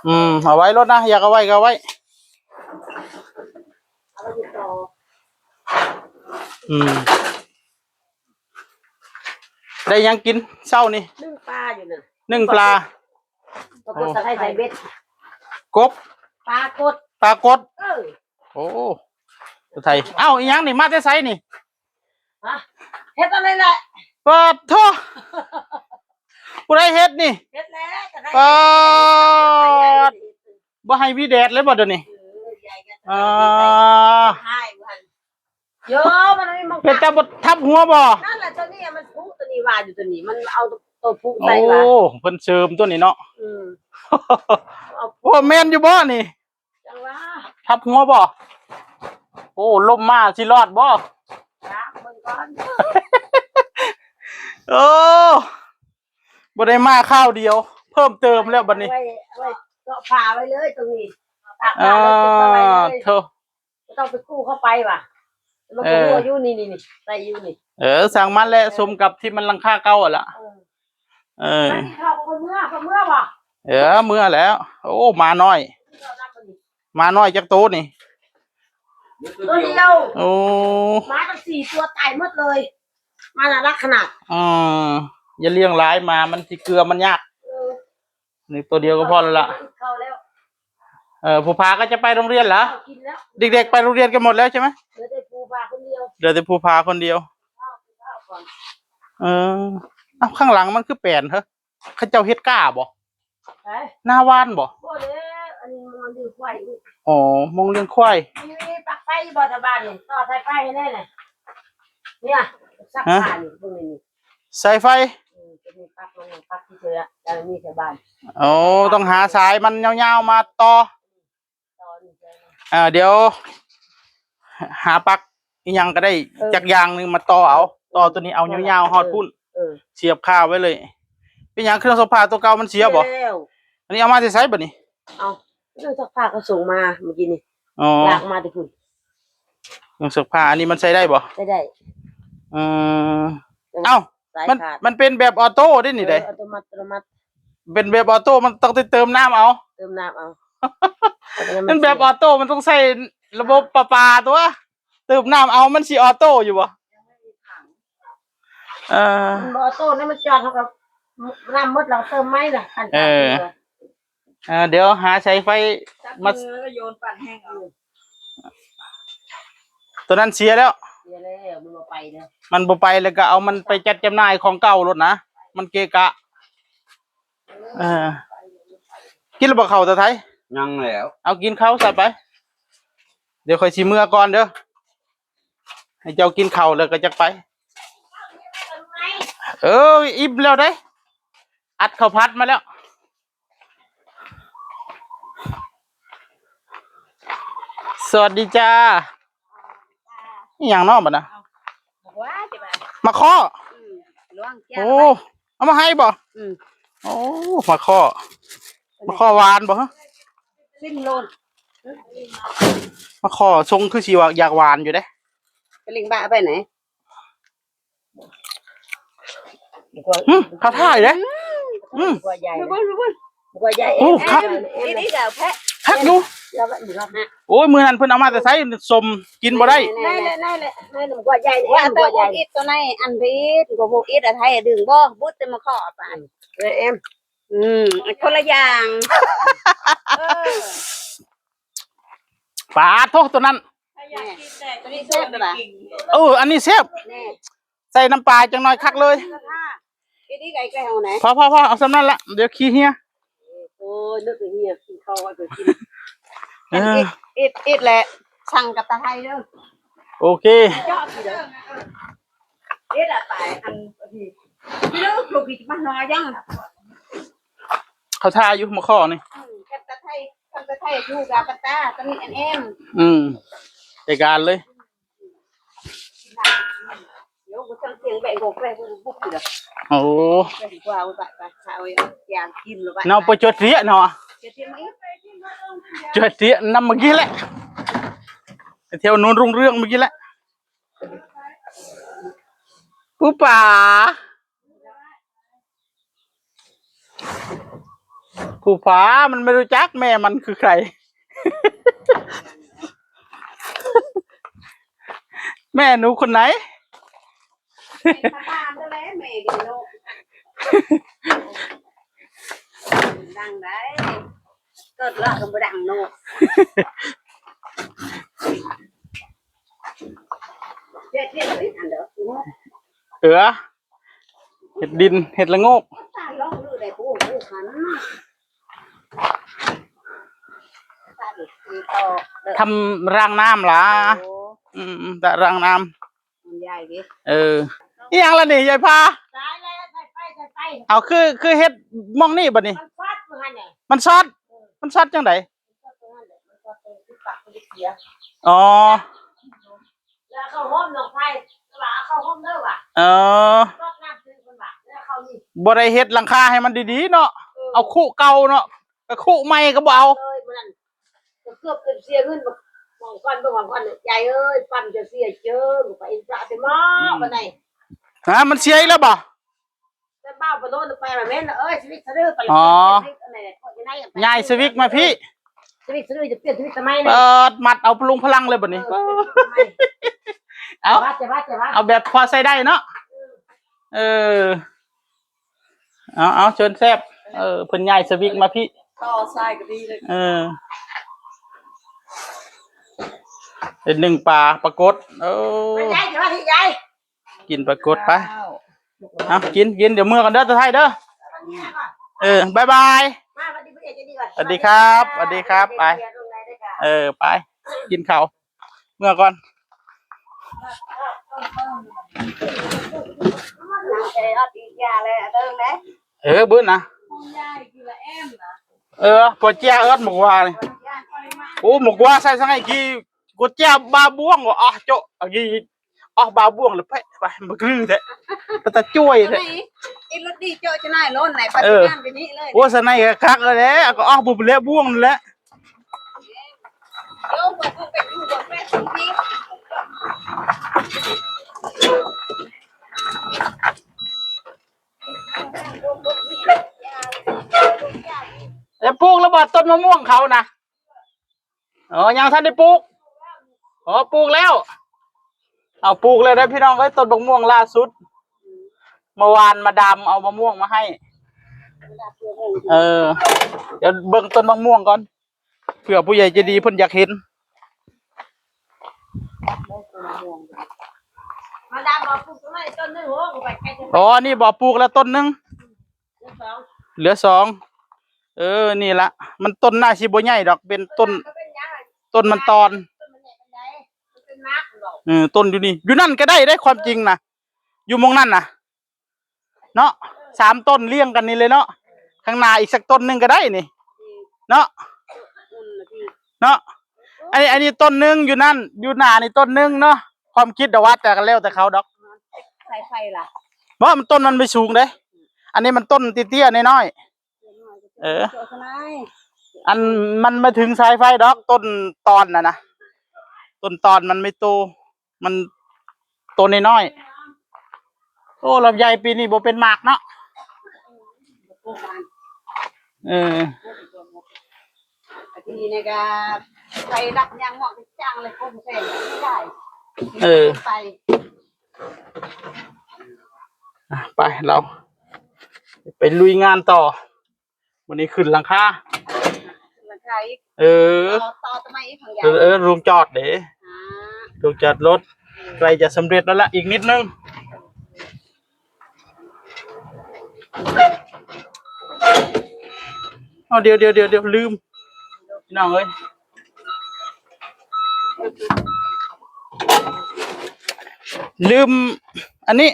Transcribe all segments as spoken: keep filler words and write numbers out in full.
อืม เอาไว้โลดนะ อยากเอาไว้ก็เอาไว้ อืม ได้หยังกินเช้านี่ นึ่งปลาอยู่น่ะ นึ่งปลา ปรากฏจะให้ใส่เบ็ด กบ ปลากด ปลากด เออ โอ้ ไทย เอ้า อีหยังนี่ มาแต่ไสนี่ ฮะ เฮ็ดอะไรแหละ ปาดโธ่ ผู้ใดเฮ็ดนี่ เฮ็ดแล้ว แต่ให้ ปาด บ่ให้มีแดดเลยบ่เดี๋ยวนี้ เออ ใหญ่กัน อ่า ให้มัน โย มันไม่มอง เป็นตาบ่ทับหัวบ่ นั่นแหละ ตัวนี้มันพุตัวนี้วาอยู่ตัวนี้ มันเอาตัวพุใส่ โอ้ วา เพิ่นเสริมตัวนี้เนาะ อืม เอา โอ้ แม่นอยู่บ่นี่ จังหวะ ทับหัวบ่ โอ้ ลมมาสิรอดบ่ รักมันก่อน โอ้ บ่ได้มาคราวเดียว เพิ่มเติมแล้วบัดนี้ ไว้ ไว้เกาะฝาไว้เลยตรงนี้ ตากผ้าแล้วเก็บเอาไว้เลย อ่า เธอ ไม่ต้องไปกู้เข้าไปว่ะ มันก็ เออ รั่วอยู่นี่ นี่ นี่ ใส่อยู่นี่ เออ สั่งมันแหละ สมกับที่มันหลังคาเก่าอะล่ะ เออ เออ มันสิเข้ากับคนเมือ คนเมือบ่ เออ เมือแล้ว โอ้ หมาน้อย หมาน้อยจักโตนี่ ตัวเดียว โอ้ หมาตั้งสี่ตัวตายหมดเลย หมาน่ารักขนาด อืม อย่าเลี้ยงหลายหมา มันสิเกลือมันยาก เออ นี่ตัวเดียวก็พอแล้วล่ะ เข้าแล้ว เออ ภูผาก็จะไปโรงเรียนเหรอ ข้าวกินแล้ว เด็กๆไปโรงเรียนกันหมดแล้วใช่ไหม เหลือแต่ภูผาคนเดียว เหลือแต่ภูผาคนเดียว ข้าวกินข้าวก่อน เออ เอ้า ข้างหลังมันคือแปลนเหรอ เขาเจ้าเฮ็ดก้าบ่ ไหน หน้าว่านบ่ บ่เด้อ อันนี้มันเลี้ยงควายอีก อ๋อ มองเลี้ยงควาย มีปลั๊กไฟบ่แถวบ้านนี่ ต่อสายไฟให้แน่น่ะ เนี่ย ซักผ้านี่ เบิ่งนี่ สายไฟ อืม จะมีปลั๊กลงปลั๊กที่เธออะ จะมีแถวบ้าน อ๋อ ต้องหาสายมันยาวๆมาต่อ ต่อนี่เธอ อ่า เดี๋ยว หาปลั๊กอีหยังก็ได้ เออ จักอย่างหนึ่งมาต่อเอา ต่อตัวนี้เอายาวๆฮอดพุ่น เออ เสียบคาไว้เลย เป็นหยังเครื่องซักผ้าตัวเก่ามันเสียบ่ เสียแล้ว อันนี้เอามาแต่ไสบัดนี้ เอา เครื่องซักผ้าเขาส่งมาเมื่อกี้นี่ อ๋อ ลากมาแต่พุ่น เครื่องซักผ้าอันนี้มันใช้ได้บ่ ใช้ได้ เออ เออ เอ้า สาย มัน ขาด มันเป็นแบบออโต้เด้นี่เด้ เออ อัตโนมัติ อัตโนมัติ เป็นแบบออโต้ มันต้องได้เติมน้ำเอา เติมน้ำเอา มันแบบออโต้ มันต้องใช้ระบบประปาตัว เติมน้ำเอา มันสิออโต้อยู่บ่ เออ มันบ่ออโต้นะ มันจอดเท่ากับน้ำหมดเราเติมไหมล่ะ เออ เออ เดี๋ยวหาสายไฟมา จับมือแล้วก็โยนปั่นแห้งเอา ตัวนั้นเสียแล้ว เสียแล้ว มันบ่ไปแล้ว มันบ่ไปแล้วก็เอามันไปจัดจำหน่ายของเก่าโลดนะ มันเกะกะ เออ กินแล้วบ่เข้าตาไทย ยังแล้ว เอากินข้าวใส่ไป เดี๋ยวค่อยสิเมือก่อนเด้อ ให้เจ้ากินข้าวแล้วก็จักไป เออ อิ่มแล้วเด้ อัดข้าวผัดมาแล้ว สวัสดีจ้า อีหยังเนาะบัดน่ะ บอกว่าสิบาท มาข้อ อืม หลวงแก้ว โอ้ เอามาให้บ่ อืม โอ้ มาข้อ มาข้อหวานบ่ฮะ สิ้นโลด มาข้อทรงคือสิว่าอยากหวานอยู่เด้ ไปเล่งบ้าไปไหน หึ เขาถ่ายเด้ อืม บัวใหญ่ ดู นะ บุ้นดูบุ้น บัวใหญ่ โอ้ เอ็ม ครับ เอ็ม นี่นี่เดี๋ยวแพะ คักอยู่ แล้วก็อีกรอบนะ โอ้ย มื้อนั้นเพิ่นเอามาแต่ไส สมกินบ่ได้ นั่นแหละ นั่นแหละ นั่นแหละ บัวใหญ่ ว่า เอ็ม แต่ บัวใหญ่ อิดตัวไหน อันพีดก็พวกอิดอะไทยดึงบ่ บุดแต่มาข้อปาน เออ เอ็ม อืม คนละอย่าง เออ ปาดโธ่ ตัวนั้น ถ้าอยากกินแต่ ตัวนี้แซ่บเลยปะ เออ อันนี้แซ่บ แน่ ใส่น้ำปลาจังหน่อยคักเลย อีนี่ไก่แกล้งเอาไหน พอพอพอ เอาส่ำนั้นละ เดี๋ยวขี้เหีย โอ้ย นึกถึงเหีย กินข้าวไว้ก่อนกิน เออ อิด อิด อิดแหละ สั่งกับตาไทยเด้อ โอเค เจาะสิเด้อ อิดอะตาย อัน พี่ พี่ลูก ลูกพี่มาหน่อยยัง เขาถ่ายอยู่มาข้อนี่ อืม กับตาไทย กับตาไทย ลูกกับตา ตอนนี้ เอ็น เอ็ม อืม จัดการเลย เดี๋ยวกูสั่งเสียงแบ่งของแกรกกูบุกอยู่แล้ว โอ้ แกรกกูเอาไป ไป เอา เอายางกินแล้วไป เนาะ ไปจวดเสียเนาะ เสียเสียงไหม จวดเสียนำเมื่อกี้แหละ ไปเที่ยวโน้นรุ่งเรืองเมื่อกี้แหละ ปูป๋า ผู้ฟ้ามันไม่รู้จักแม่มันคือใคร แม่หนูคนไหน แม่ทำบ้านก็แล้วแม่กินนกดังได้ เกิดละก็บ่ดังนกเด็ดเด็ดอีกอันเด้อ เออ เห็ดดิน เห็ดละโงก ตาลองดูได้ปูปูหันตาดูตีต่อเด้อ ทำรางน้ำล่ะ โอ้ อืมๆแต่รางน้ำ มันใหญ่ดิ เอออีหยังล่ะนี่ยายพา ตายแล้วใส่ไปใส่ไป เอาคือคือเห็ดหม่องนี่บัดนี้ มันฟัดมันไง มันช็อต มันช็อตจังได มันฟัดตรงนั้นแหละมันฟัดตรงที่ปากมันเสีย อ๋อ แล้วเขาห้อมหนองไผ่ว่าเขาห้อมเด้อว่ะ เออ รดน้ำซื้อคนว่ะแล้วเขานี่ บ่ได้เฮ็ดหลังคาให้มันดีๆเนาะ เอาคุเก่าเนาะ ก็คุใหม่ก็บ่เอา เลยมันนั่นก็เกือบเกือบเสียเงินมองก่อนเบิ่งก่อนใหญ่เอ้ยปั๊มจะเสียเจิงไปอินทราเต็มหม้อวันไหน ฮะ มันเสียอีกแล้วบ่ แต่บ้าไปโลนไปมาแม่นเอ้ยชีวิตสะดือไป อ๋อ ชีวิตอะไรเนี่ยก็จะได้ ยายสวิกมาพี่ ชีวิตสะดือจะเปลี่ยนชีวิตทำไม เปิ เนี่ย ดมัดเอาพลุงพลังเลยบัดนี้ เออเปลี่ยนชีวิตทำไม เอา จะว่าจะว่าจะว่า เอาแบบพอใช้ได้เนาะ เออ เอาเอาเชิญแซบ เออ เพิ่นยายสวิกมาพี่ ต่อทรายก็ดีเลย เออ เป็นหนึ่งปลาปรากฏ เออ ไม่ใช่จะว่าที่ยาย กินปรากฏไป เอากินกินเดี๋ยวเมื่อกันเด้อตาไทยเด้อ เออบายบาย มาวันดีพี่เอกจะดีก่อน สวัสดีครับสวัสดีครับไป เออ ไป กินข้าวเมื่อก่อน เออเอาตียาเลยเดิมเลย เออ บื้นนะ ยายกินละแอมนะ เออปวดเจ้าเอิร์ดหมกว่านี่ โอ้หมกว่าใส่สังไอ้กี่กวดเจ้าบาบ่วงก็อ๋อโจะอะกี่อ๋อบาบ่วงเลยไปไปมันกลืนแท้แต่ตาจ้วยแท้ ไอ้รถดีเจาะจะนายล้นไหนปัจจุบันไปนี้เลย โอ้สนายก็คักเลยแหละก็อ๋อบุบเละบ่วงนั่นแหละ เดี๋ยวผมไปดูก่อนแม่ทิ้ง แล้วปลูกแล้วบ่ต้นมะม่วงเขานะอ๋อยังทันได้ปลูกอ๋อปลูกแล้ว เอาปลูกเลยนะพี่น้องเอ้ยต้นมะม่วงล่าสุด เมื่อวานมาดามเอามะม่วงมาให้ เออ เดี๋ยวเบิ่งต้นมะม่วงก่อน เผื่อผู้ใหญ่ใจดีเพิ่นอยากเห็น มาดามบอกปลูกตรงไหนต้นหนึ่งโอ้ไปไกลจัง อ๋อ นี่บ่ปลูกแล้วต้นหนึ่ง เดี๋ยวสอง เหลือสอง เออ นี่ละ มันต้นน่าสิบ่ใหญ่ดอก เป็นต้น ก็เป็นยังไง ต้นมันตอน ต้นมันใหญ่เป็นไงมันเป็นมากหรอก เออ ต้นอยู่นี่ อยู่นั่นก็ได้ได้ความจริงนะ อยู่หม่องนั่นนะ เนาะ สามต้นเรียงกันนี่เลยเนาะ ข้างหน้าอีกสักต้นหนึ่งก็ได้นี่ เนาะ อุ่นนะพี่ เนาะ อันนี้ อันนี้ต้นหนึ่งอยู่นั่น อยู่หน้านี่ต้นหนึ่งเนาะ ความคิดเดาว่าแต่กันแล้วแต่เขาดอก สายไฟล่ะ เพราะมันต้นมันไม่สูงเด้ อันนี้มันต้นเตี้ยๆน้อยๆ เออ เจาะทนาย อันมันไม่ถึงสายไฟดอก ต้นตอนน่ะนะ ต้นตอนมันไม่โต มันโตน้อยๆ โอ้ ลำไยปีนี้บ่เป็นหมากเนาะ เออ ทีนี้เนี่ยก็ไปรับยางหมอกจ้างเลยคนแพงไม่ได้ เออ ไป อ่ะ ไปเรา ไปลุยงานต่อ วันนี้ขึ้นหลังคา หลังคาอีก เออ ต่อต่อทำไมอีกของยา เออเออโรงจอดเด้ อ่า โรงจอดรถ ใกล้จะสำเร็จแล้วละ อีกนิดนึง เอาเดี๋ยวเดี๋ยวเดี๋ยวเดี๋ยวลืม พี่น้องเอ้ย ลืม อันนี้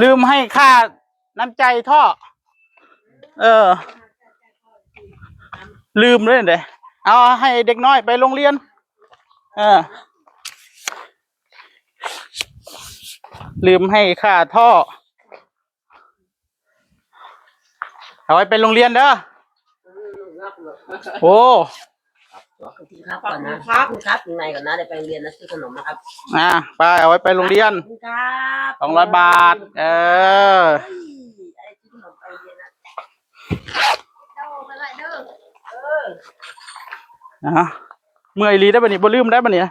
ลืมให้ค่าน้ำใจท่อ เออ ลืมเลยเด้ เอาให้เด็กน้อยไปโรงเรียน เออ ลืมให้ค่าท่อ เอาไว้ไปโรงเรียนเด้อ โอ้ ครับก่อนนะครับครับยังไงก่อนนะเดี๋ยวไปโรงเรียนนะซื้อขนมนะครับ อ่า ไป เอาไว้ไปโรงเรียน ขอบคุณครับ สองร้อยบาท เออ เฮ้ยอะไรซื้อขนมไปโรงเรียนนะ อ่ะ เมื่อยอีหลีได้อบัดนี้ บ่ลืมได้อบัดนี้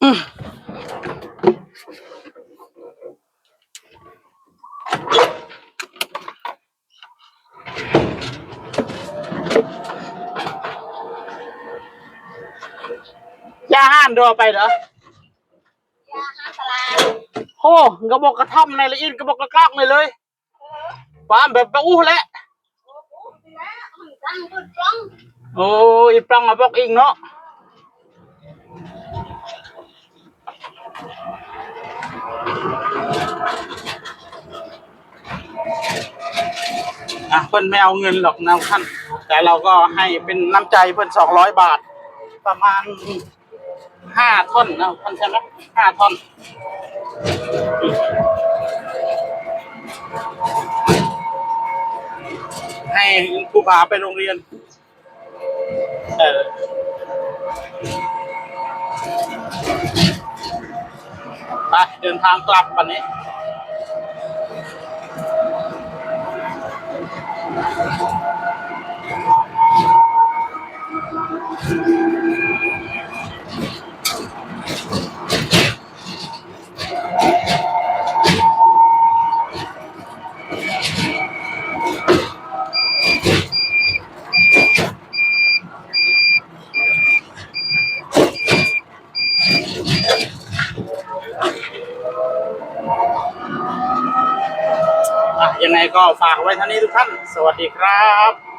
อืม ยาห้านดอไปเด้อ ยาห้านตลาด โห กระบอกกระท่อมในละอิน กระบอกกระกอกในเลย ความแบบบ่อู้แหละ โอ้ อีปล้องเอาบอกอิงเนาะ อ่ะ เพิ่นไม่เอาเงินหรอกนะท่าน แต่เราก็ให้เป็นน้ำใจเพิ่น สองร้อยบาท ประมาณ ห้าท่อนนะท่าน ใช่ไหม ห้าท่อน ให้ครูบาไปโรงเรียน เออ ไป เดินทางกลับวันนี้ อ่ะ ยังไงก็ฝากไว้เท่านี้ทุกท่าน สวัสดีครับ